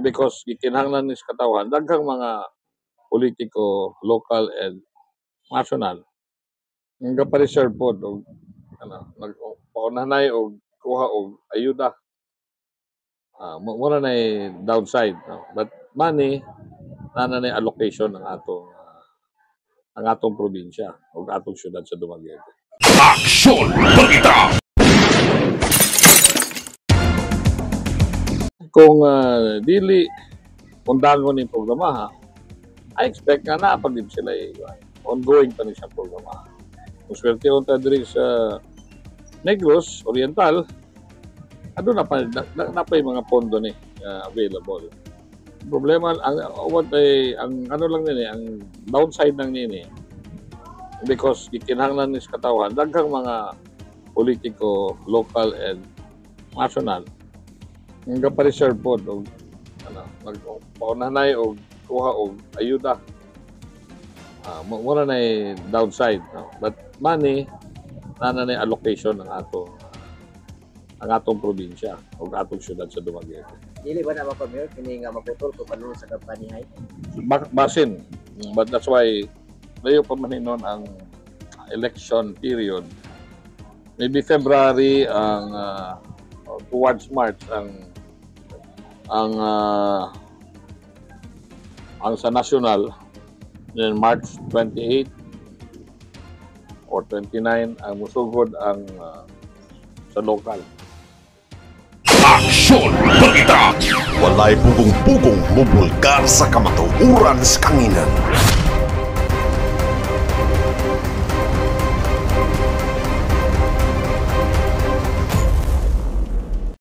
Because gikinahanglan ni sa katawhan, daghang mga politiko, local and national, nga pa-reserve pod og ano, nag paunhanay og kuha og ayuda. Mo na nay downside, no? But money na na allocation ng atong probinsya o atong syudad sa Dumaguete. Aksyon Balita! Kung dili undangon ning programa ha, I expect nga naa pa gid sila ongoing pa ni siyang programa. Kung swerte ta diri sa Negros Oriental, aduna pa na pa yung mga pondo ni available. Problema ang what ay ang ano lang nini, ang downside ng nini, because gikinahanglan ni sa katawhan, daghang mga politiko, local and national, nga pa-reserve pod og ano, nag paunhanay og kuha og ayuda. Mo na nay downside, no? But money na na allocation ng atong probinsya o atong syudad sa Dumaguete. Dili ba na mapamir kini nga maputol ko panulo sa kampanya? Basin. But that's why layo pa man hinon ang election period. Maybe February ang towards March ang sa national, then March 28 or 29 ang musugod ang sa local. Aksyon Balita! Walay pugong-pugong mubulgar sa kamatuoran sa kanginan.